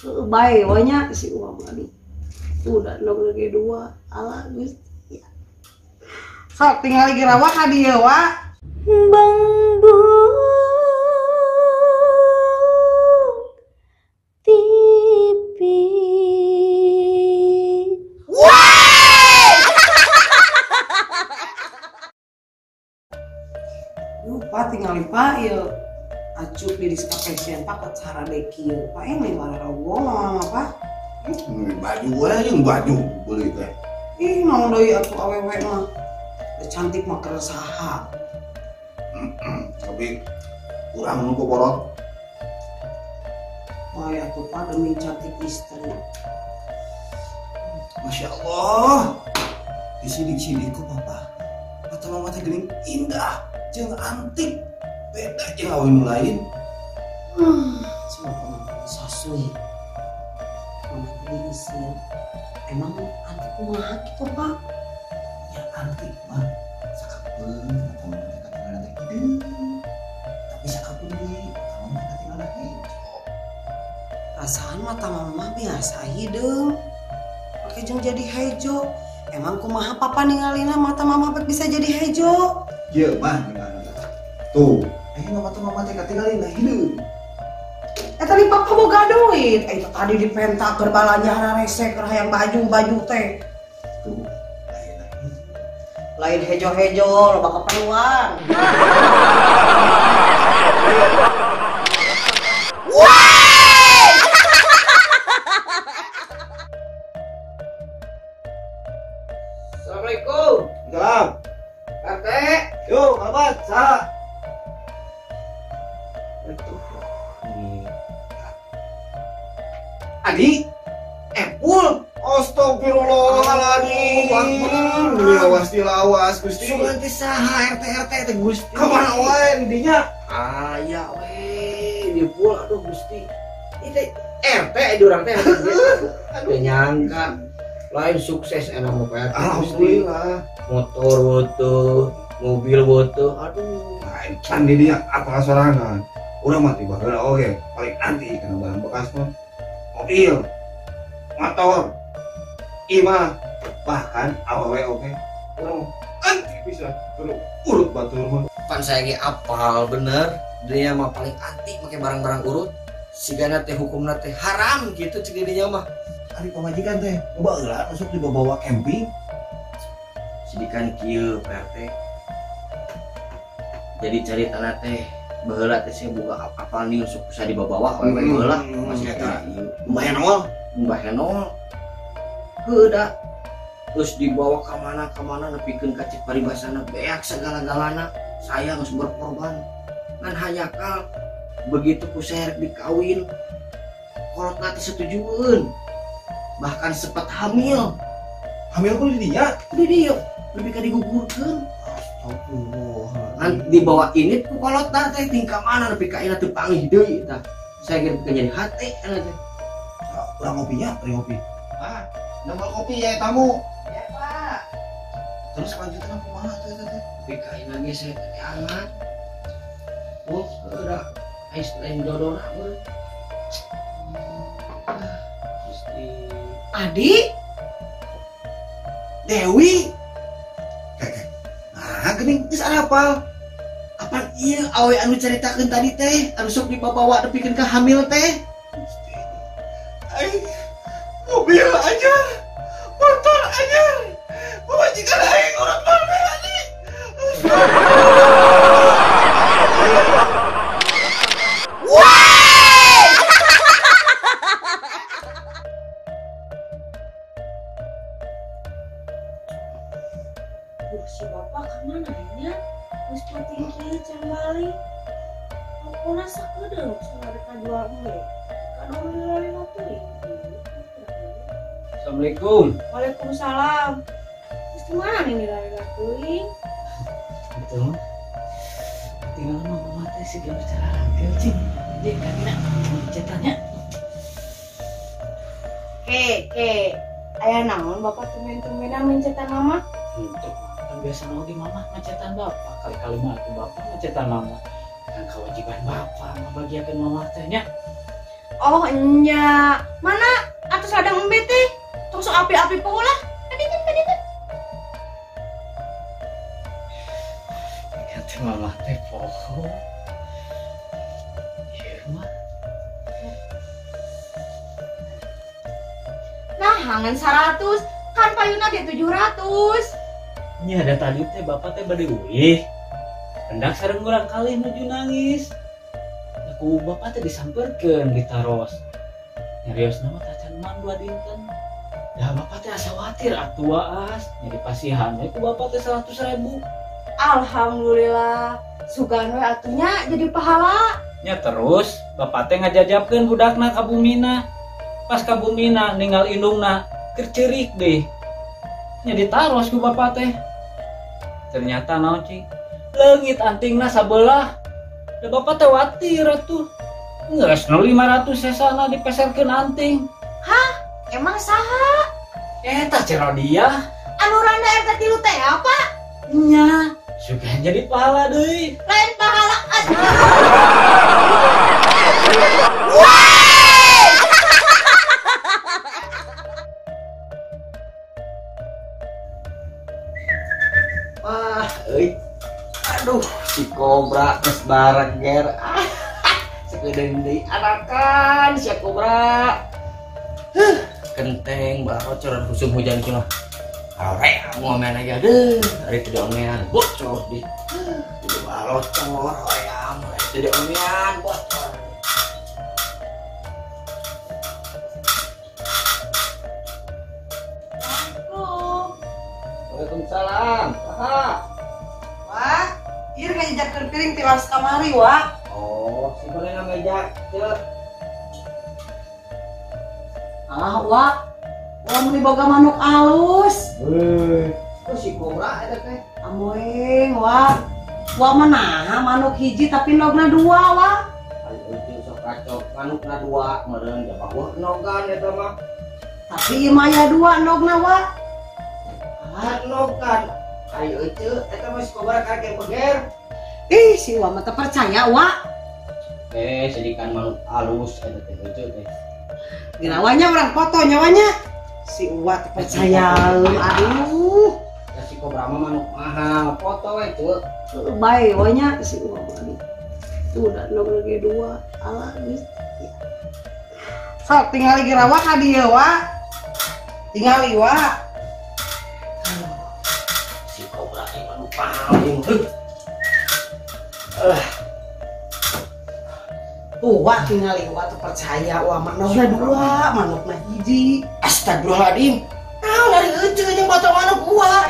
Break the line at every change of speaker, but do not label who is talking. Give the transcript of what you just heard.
Heuh bae we nya si Uwa mah aduh. Udah endog ge dua alah Gusti. Sok tinggal lagi rawa ka dieu wa.
Bangbu TV.
Lupa tinggal pak ieu acuk di diska passion pak cara deki ieu pak ini wararawo mama pak.
Baju we jeung baju beli teh.
Ih naon deui atuh awewe mah. Cantik mah keur saha.
Tapi kurang nu koporot.
Wah atuh pak demi cantik istri.
Masya Allah. Disidik-sidik ku papa. Mata mama teh geuning indah jeung antik. Beda jeung awe nu lain.
Coba mama sasui. Mama teh diisir. Emang antik kumaha kitu pak?
Ya antik mah sakapeung mata mama teh katingalna teh hideung. Tapi sakapeung deui mata mama teh katingalna hejo.
Perasaan mata mama biasa hideung. Pake jeung jadi hejo. Emang kumaha papa ningalina mata mama bisa jadi hejo?
Ieu mah ningalina. Tuh, ayeuna mata mama teh katingalina hideung.
Tadi papa boga duit. Itu tadi dipenta keur balanja rese keur hayang baju-baju teh.
Tuh.
Lain hejo-hejo, loba keperluan.
Assalamualaikum.
Salam.
RT.
Yo, kabar? Saha?
Aduh. Ini.
Adi? Epul. Astagfirullahaladzim. Lawas dilawas Gusti.
Sugan teh saha RT RT teh Gusti.
Kamana wae di dinya?
Aya we di pul aduh Gusti. Ieu teh RT di urang teh. Aduh nyangka lain sukses enak mah Pak RT.
Alhamdulillah.
Motor beuteung, mobil beuteung. Aduh,
lain can di dinya apa sorangan. Urang mah tiba heula oge, paling anti kana barang bekas mah. Mobil, motor, imah, bahkan awewe oge. Urang anti bisa kudu urut batur mah.
Pan saya ge apal bener, dia mah paling anti make barang-barang urut. Sigana teh hukumna teh haram gitu cek dinya mah.
Ari pamajikan teh loba heula masuk dibawa camping.
Sidikan kieu Pak RT. Jadi caritana teh baheula teh sia boga apal nih sok bisa dibawa we baheula masih eta
Mbah Enol.
Mbah Enol. Heuh da. Terus dibawa ka mana-mana nepikeun ka cek paribasana beak segala-galana. Saya geus berkorban. Ngan hayakal begitu ku saya rek dikawin kolotna teh setujueun. Bahkan sempat hamil.
Hamil ku di dinya?
Di dieu, lebih ka digugurkeun.
Astagfirullah.
Ngan dibawa ini ku kolotna teh tingkah mana nepi ka ayeuna teu panggih deui tah. Saya geus jadi hate eta teh.
Urang ngopinya, beri ngopi. Ah, nambah kopi ya tamu.
Ya, Pak.
Terus lanjutan kumaha tuh eta teh?
Nepi ka ayeuna ge saya teh hangat. Oh, udah ais lain dodona meureun. Gusti.
Adi?
Dewi. Nah, geuning geus arapal.
Apan ieu awe anu caritakeun tadi teh, anu sok dibabawa nepikeun ka hamil teh?
Gusti. Aing mobil aja, motor aja. Pamajikan aing urut mobil aja.
Si bapak kemana nya? Geus penting kieu can balik. Pokona sakedeung cenah rek jual embe. Kadon lila-lila teuing.
Assalamualaikum.
Waalaikumsalam. Geus di mana nih lila-lila teuing?
Betul. Tinggal mah mama teh siga bicara rangkel cing. Jeung kakina cetannya.
Ke, ke. Aya naon bapak tumben-tumbenan mencetan mama?
Henteu. Kan biasa oge mama ngecetan bapak. Kali-kali mah atuh bapak ngecetan mama. Kan kewajiban bapak ngabagiakeun mama teh nya.
Oh nya, mana atuh ladang embe teh? Tong sok api-api poho lah. Kadikeun.
Kata mama teh poho. Ieu mah.
Nah, hangan 100, kan payuna ge 700.
Nya ada tadi teh bapak teh bade uih. Hendak sareng urang kalih nuju nangis. Ku bapak teh disamperkeun ditaros. Nyariosna mah tacan man 2 dinten. Dah bapak teh asa khawatir atuh waas. Nyari pasihan we ku bapak teh 100.000.
Alhamdulillah. Sugan we atunya jadi pahala.
Nya terus bapak teh ngajajabkeun budakna ka bumina. Pas ka bumina ninggal indungna keur ceurik deh. Nya ditaros ku bapak teh. Ternyata naon cing? Leungit antingna sabelah. Da bapak teh watir atuh. Ngeres 500 sesana dipeserkeun anting.
Hah? Emang saha?
Eta ce Rodia.
Anu randa RT 3 teh apa?
Nya, sugan jadi pahala deui.
Lain pahala.
Wah, euy. Aduh, si kobra geus bareger. Ah, sakedeung deui anakan si kobra. Huh, kenteng barocor musim hujan kieu mah. Aroream ngomean aja deuh, ari teu diomean bocor di. Teu barocor hoream, teu diomean bocor.
Assalamualaikum.
Waalaikumsalam. Saha?
Wah, ieu ngajejakkeun piring tilas kamari, Wak.
Oh, si goreng meja, ceu.
Alah, Wak. Wah, meuni boga manuk alus.
Heuh. Oh, si kobra eta teh.
Amoeng, Wak. Wak mah naha manuk hiji tapi ndogna 2, Wak.
Ari euy sok kacau, manukna 2 meureun da bawa nogan eta mah.
Tapi ieu mah aya 2 ndogna, Wak.
Ah, nogan. Ari euy eta mah si kobra karek beger.
Ih, si Wak mah teu percaya, Wak.
Sedikan manuk alus eta teh euy teh.
Gerawanya orang foto nyawanya. Si Wak teu percaya. Aduh.
Ya si kobra mah manuk mahal, foto we ceu.
Bae wanya si Wak mah. Aduh. Tuh udah ndogna ge 2. Alah geus. Sok tingali gerawa ka dieu, Wak. Tingali, Wak.
Si kobra ieu manuk mahal ieu.
Tuh, Wak tingali Wak teu percaya Wak manukna 2, manukna hiji.
Astagfirullahaladzim. Naon ari euceun jeung foto manuk gua.